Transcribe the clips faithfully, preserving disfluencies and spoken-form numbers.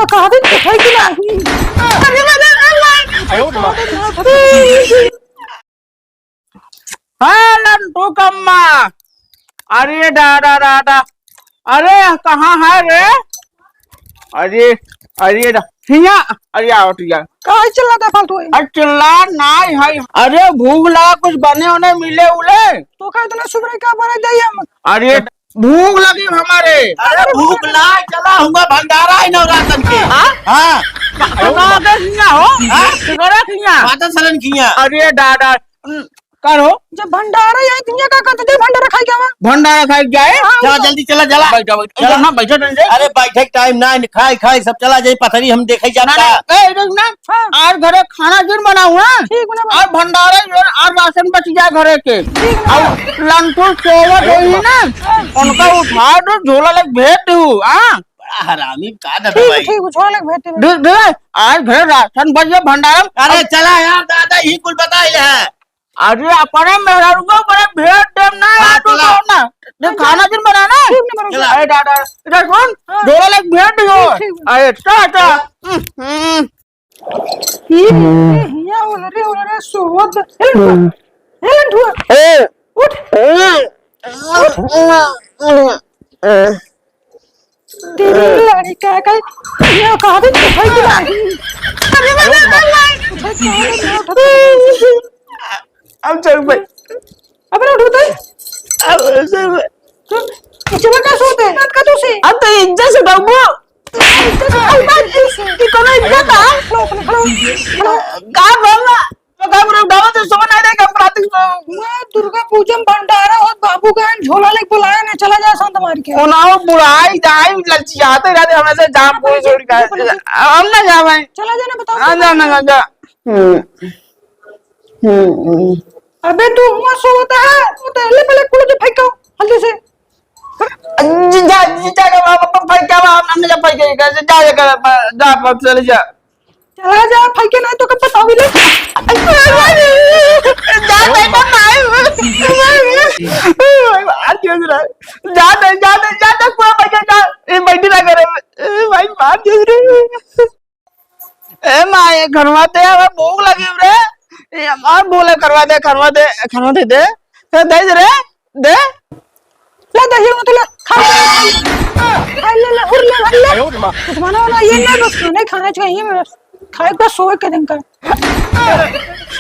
तो कहा भी तो है कि नहीं? अरे, अरे, अरे, अरे। हाँ, लंटू कम्मा। अरे, डा, डा, डा, डा। अरे, कहाँ है रे? अरे, अरे, डा, हिया। अरे, आओ, ठीक है। काहे चिल्लाता फालतू है? अरे, चिल्ला नाहीं है। अरे, भूख लगा, कुछ बने होने मिले उले। तो का इतना सुबह का बना जाइए हम? अरे, भूख लगी हमारे। अरे भूख लाग, चला हुआ भंडारा है नवरातन के। हाँ? हाँ। तो का के किया हो? हाँ? तो का किया? माता सरन किया। अरे दादा, उम, कर हो? जब भंडारा यही दुनिया का करते थे, भंडारा खाई क्या हुआ? भंडारा खाई जाए? हाँ, चला हाँ। जल्दी चला, चला। बैठो, बैठो। चला। ना, बैठो, बैठो। अरे बैठे के टाइम ना, खाए, खाए, सब चला जाए, पथरी हम देखे ना, जाता। ना, ए, देख ना, हाँ। आज घरे खाना जिन बनाऊ, हाँ? ठीक बना, बना। और भंडारा जो है, और राशन बच गया घरे के। ठीक बना। और लंठू सोवत होई ना, हाँ। उनका उठा दो, झोला लेके भेज दू, हाँ? बड़ा हरामी का दादा ठीक, भाई। ठीक, झोला लेके भेज दे। दे, दे, आज घरे राशन बच गया भंडारा। अरे चला यार दादा, ही कुल बताई है। अरे अपने मेहरारू को बड़े भेज देम ना हाँ, यार, तू चला। तो ना। देख, खाना जिन बना ना। ठीक ना बना। चला। अरे दादा, इधर सुन, हाँ। डोला लेके भेज दियो। ठीक, ठीक। अरे, टा, टा। हम्म। ये, ये, हिया उलरे, उलरे, सोवत। ए, लंठुआ। ए, लंठुआ। ए। उठ। ए। उठ। ए। तेरी लड़का का, ये कहाँ पे दिखाई दिला? अरे, अरे, अरे, अरे। अब चल भाई। अब ना उठो तो। अब चल भाई। तो पीछे में का सोते? बात का तू से? अब तो इज्जत से डरबो। इज्जत से, इज्जत से। कि कोनो इज्जत है? खड़ो, खड़ो, खड़ो, खड़ो। का बोलना? तो का बोलना? उठाओ तो सोना है, हम रात को। मैं दुर्गा पूजा में भंडारा और बाबू का झोला लेके बुलाया ना, चला जा संत मार के। ओ ना, वो बुढ़ाई जाई ललचियाते रहते, हमें से जाम कोई छोड़ के। हम ना जावे। चला जा ना, बताओ। हाँ, जा ना, जा। हम्म। हम्म। अबे तू हुआ सोता है, वो तो ले पहले कुल के फेंको, हल्दी से। जा, जा, जा, जा, फेंक के आवा, हमने जा फेंक के, जा, जा, जा, जा, जा, चले जा। चला जा, फेंक के नहीं तो कब बताओ ले। जा, जा, जा, जा, जा, जा, जा, जा, पूरा फेंक के जा, ए, बैठी ना करे, ए, भाई, मार दे रे। ए माई, खनवा दे, हमें भूख लगी रे। ए, हमार भूख लगे, खनवा दे, खनवा दे, खनवा दे, दे। ए, दे दे रे, दे। ले, दे, ये मत ले, खा ले। खा ले, ले, उर ले, उर ले। कुछ बना वाला ये नहीं, बस खाना चाहिए, बस। खाए का, सोए के दिन का।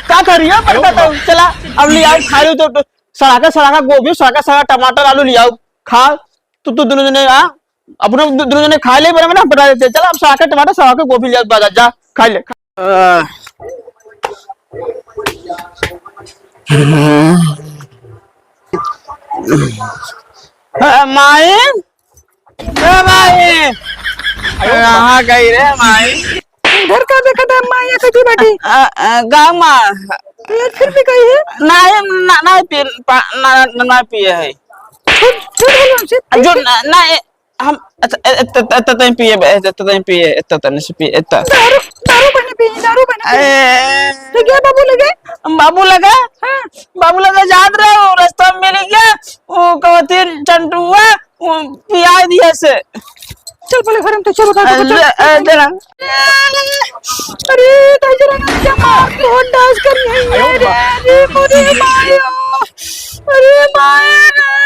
का करिए, पर बताओ, चला, अब ले आओ, खा लो तो, तो सड़ा का, सड़ा का गोभी, सड़ा का, सड़ा टमाटर, आलू ले आओ, खा। तू, तू दोनों जने, आ, अपने दो-, दोनों जने खा ले, बराबर ना, बता देते। चल, अब साग के टमाटर, साग के गोभी ले, बाजार जा, खा ले। आ, आ, माई, ए माई, कहाँ गई रे माई? इधर का देखत है माई, कैसी बैठी? आ, आ, गाँव मा। ये फिर भी गई है? नहीं, ना, ना पिए, पा-, ना, ना, ना पिए है। फिर, फिर बोलो, फिर, जो फिर। ना, ना, ए, हम, अच्छा, ए, ए, त, त, त, तैं पिए बे, ए, त, त, तैं पिए, ए, त, तने से पिए, ए, त। दारू, दारू बने पी, दारू बने पी। ए। तो क्या बाबू लगे? बाबू लगे? हाँ। बाबू लगे जात रहे, वो रास्ता में मिल गया, वो कहती चंटुआ, वो पिया दिया से। चल बोले घर में तो चल बता, बता, चल, अरे, चल, अरे, चल। जरा। अरे, तो जरा ना क्या मार के होट डांस कर रही है रे, अरे, मोरे मायो। अरे, माया रे।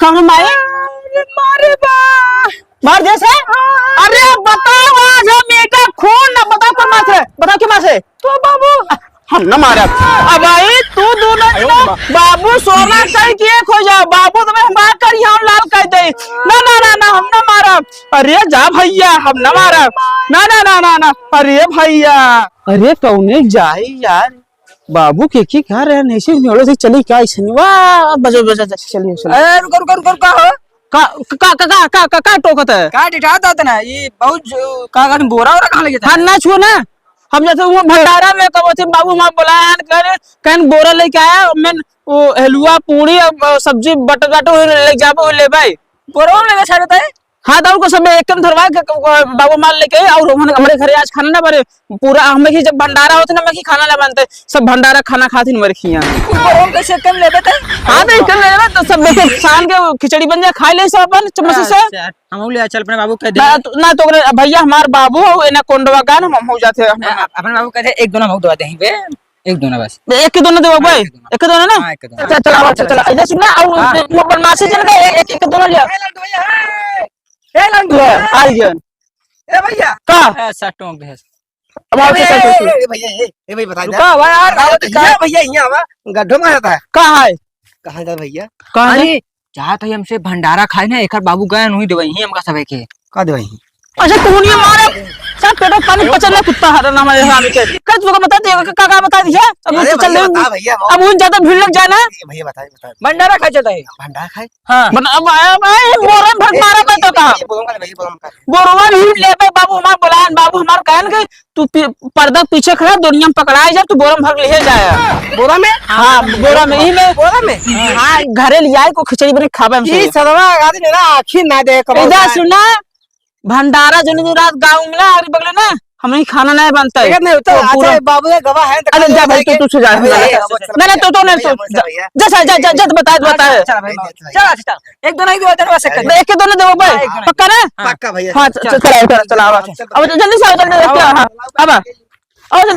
कौन माई? अरे मारे बा। मार दे से? हाँ। अरे बताओ, आज हम बेटा खून ना, बताओ कौन मार से? बताओ क्यों मार से? तो बाबू। हम ना मारब। अब भाई तू दोनों जनो बाबू सोना कह के एक हो जाओ। बाबू तुम्हें मार कर यहाँ लाल कर दे। ना, ना, ना, ना, हम ना मारब। अरे जा भैया, हम ना मारब। ना, ना, ना, ना, ना। अरे भैया। अरे कौने जाई यार? बाबू के की घर है, नहीं से मेड़ो से चली का इसने? वाह, बजो, बजो, बजो, चलिए, चलिए। ए, रुको, रुको, रुको, रुको, हो। का, का, का टोकत है? का डिठात है तना? ये बहुत जो, का गाड़ी बोरा वोरा कहाँ लेके था? हाँ, ना छुओ ना। हम जैसे वो भंडारा में कहो थे, बाबू हमारा बुलाया है, कहने, कहने बोरा लेके आया, मैं वो हलवा, पूड़ी और सब्जी, बटर, बटर लेके जाबो, ले भाई। बोरा लेके छाड़ता है? हाँ, तो उनको सब एक कम धरवा के, क-, क-, बाबू माल लेके, और उन्होंने हमरे घरे आज खाना ना बने, पूरा हम ही जब भंडारा होते ना, मैं ही खाना ना बनते, सब भंडारा खाना खाती मर खिया। ऊपर हम कैसे कम लेबे थे? हाँ, तो कम लेबे तो सब देखे शाम के खिचड़ी बन जाए, खा ले सब अपन चम्मच से। अच्छा, हम ले चल अपने बाबू कह दे। ना तो, ना तो ओकरे भैया हमार बाबू हो, एना कोंडवा गान हम, हम हो जाते हैं, हम ए, अप-, अपने बाबू कह दे, एक दोना हम दवा देंगे बे, एक दोना बस। एक के दोना देबो हाँ, भाई? एक के दोना। एक के दोना ना? हाँ, एक के दोना। अच्छा, चला, चला, चला। इधर सुन ना, और हाँ। वो बदमाशी जन का एक, एक, एक के दोना लिया। ए लड्डू भैया, ए लड्डू भैया। आ गया। ए भैया। का? ऐसा टोंक दे। अब आओ, ए, चल, चल, चल। ए, ए, भैया, ए, ए, भैया, बता दे। रुका हुआ यार, बताओ तो, भैया, भैया, यहाँ आवा, गड्ढों में रहता है। कहाँ है? कहाँ है भैया? कहाँ है? अरे, चाहत है हमसे भंडारा खाए ना, एकर बाबू गए नहीं देवई ही हमका सबे के। का देवई ही? अच्छा, तू नहीं मारे, सब पेटो पानी पचल ना कुत्ता हर ना हमारे सामने के। कर तू बता दे, का, का बता दिया? अब अरे तो चल भैया, रहे बता भैया, अब उन ज्यादा भीड़ लग जाए ना। भैया, बता, बता। भंडारा खाए चलता है। भंडारा खाए? हाँ। बन-, अब, अब, अब, बोरम भर मारा मैं तो कहा। ये बोलूंगा नहीं, ये बोलूंगा नहीं। बोरवा नहीं लेबे बाबू, हमार बोलान बाबू, हमार कहन के तू पी-, पर्दा पीछे खड़ा, दुनिया में पकड़ाए जा, तू बोरम भर ले जाए। बोरा में? हाँ, बोरा में, ई में। बोरा में? हाँ, घरे ले आए को खिचड़ी बने खाबे हमसे। ई सरवा आदमी ना आखिर ना दे करो। इधर सुना, भंडारा जो नहीं रात गाँव में ना, अरे बगले ना, हमनी खाना नहीं बनता है। देखत नहीं होता, तो अच्छा, पूरा बाबू ये गवाह है, तो अरे जा भाई, तू, तू से जा, भैया, जा, भैया, जा। भैया, नहीं, नहीं, तू तो नहीं, भैया, तू भैया, जा। भैया। जा, जा, जा, जा, जा, बता, बता। चल, चल, चल, चल, चल। चल, अच्छा, चल। एक दो नहीं दो, तेरे पास एक कर दे। एक के दो नहीं देबो भाई। हाँ, एक दो नहीं। पक्का ना? हाँ। पक्का भैया, हाँ, चल, चल, चल। चल, चल, चल, आवा। चल, चल, अब जल्दी से आओ, जल्दी से आओ, हाँ, अब आ। आओ जल्दी।